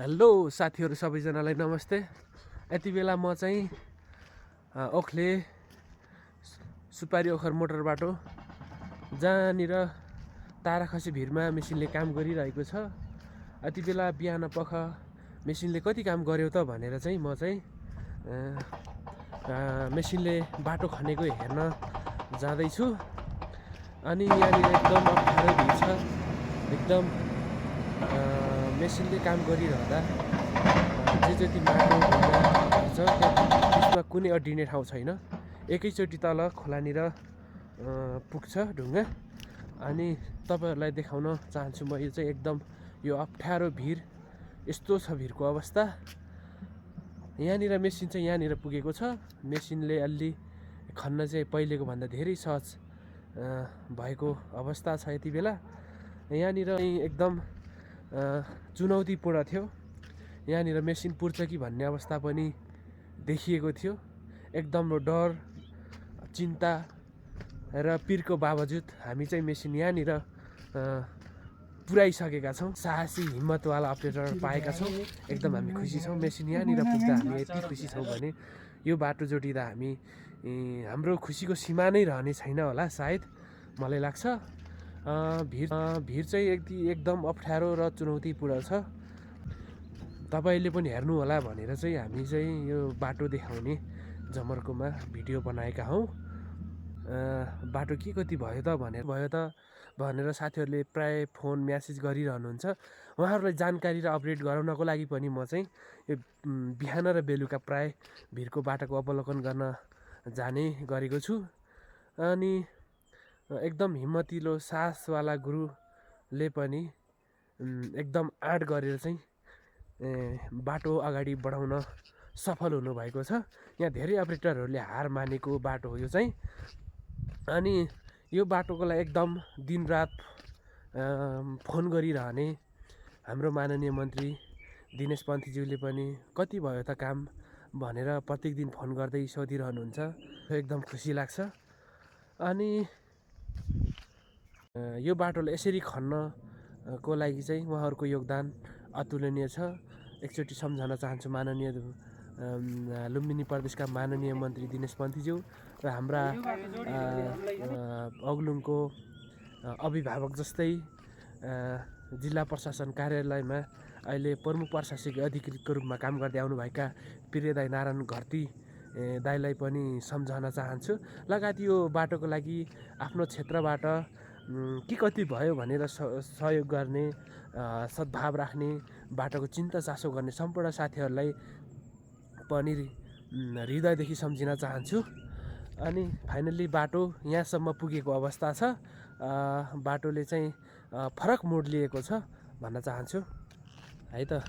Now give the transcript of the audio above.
Hello साथीहरू सबैजनालाई नमस्ते। यति बेला म चाहिँ ओखले सुपारी ओखर मोटर बाटो जहाँनिर ताराखसी भिरमा मेसिनले काम गरिरहेको छ। यति बेला बिहान पख मेसिनले कति काम गर्यो त भनेर चाहिँ म चाहिँ मेसिनले बाटो खनेको हेर्न जाँदैछु। अनि यहाँनिर एकदम अप्ठ्यारो भिड छ। एकदम मेसिनले काम गरिरहँदा जे जति माटो छ त्यसमा कुनै अड्डिने ठाउँ छैन। एकैचोटि तल खोलानिर पुग्छ ढुङ्गा। अनि तपाईँहरूलाई देखाउन चाहन्छु म यो चाहिँ एकदम यो अप्ठ्यारो भिर यस्तो छ भिरको अवस्था। यहाँनिर मेसिन चाहिँ यहाँनिर पुगेको छ। मेसिनले अलि खन्न चाहिँ पहिलेको भन्दा धेरै सहज भएको अवस्था छ। यति बेला यहाँनिर एकदम चुनौतीपूर्ण थियो। यहाँनिर मेसिन पुर्छ कि भन्ने अवस्था पनि देखिएको थियो। एकदम डर चिन्ता र पिरको बावजुद हामी चाहिँ मेसिन यहाँनिर पुर्याइसकेका छौँ। साहसी हिम्मतवाला अपरेटर पाएका छौँ। एकदम हामी खुसी छौँ। मेसिन यहाँनिर पुग्दा हामी यति खुसी छौँ भने यो बाटो जोडिँदा हामी हाम्रो खुसीको सीमा नै रहने छैन होला सायद, मलाई लाग्छ। भिड चाहिँ एकदम अप्ठ्यारो र चुनौतीपूर्ण छ। तपाईँले पनि हेर्नु होला भनेर चाहिँ हामी चाहिँ यो बाटो देखाउने जमर्कोमा भिडियो बनाएका हौँ। बाटो के कति भयो त भनेर साथीहरूले प्राय फोन म्यासेज गरिरहनुहुन्छ। उहाँहरूलाई जानकारी र अपडेट गराउनको लागि पनि म चाहिँ यो बिहान र बेलुका प्राय भिरको बाटोको अवलोकन गर्न जाने गरेको छु। अनि एकदम हिम्मतिलो साहसवाला गुरुले पनि एकदम आँट गरेर चाहिँ बाटो अगाडि बढाउन सफल हुनुभएको छ। यहाँ धेरै अपरेटरहरूले हार मानेको बाटो हो यो चाहिँ। अनि यो बाटोको लागि एकदम दिनरात फोन गरिरहने हाम्रो माननीय मन्त्री दिनेश पन्थीज्यूले पनि कति भयो त काम भनेर प्रत्येक दिन फोन गर्दै सोधिरहनुहुन्छ। एकदम खुसी लाग्छ। अनि यो बाटोलाई यसरी खन्नको लागि चाहिँ उहाँहरूको योगदान अतुलनीय छ। एकचोटि सम्झन चाहन्छु माननीय लुम्बिनी प्रदेशका माननीय मन्त्री दिनेश पन्थीज्यू र हाम्रा अग्लुङको अभिभावक जस्तै जिल्ला प्रशासन कार्यालयमा अहिले प्रमुख प्रशासकीय अधिकृतको रूपमा काम गर्दै आउनुभएका प्रियदाई नारायण घरती दाईलाई पनि सम्झन चाहन्छु। लगायत यो बाटोको लागि आफ्नो क्षेत्रबाट के कति भयो भनेर सहयोग गर्ने, सद्भाव राख्ने, बाटोको चिन्ता चासो गर्ने सम्पूर्ण साथीहरूलाई पनि हृदयदेखि सम्झिन चाहन्छु। अनि फाइनल्ली बाटो यहाँसम्म पुगेको अवस्था छ। बाटोले चाहिँ फरक मोड लिएको छ भन्न चाहन्छु है त।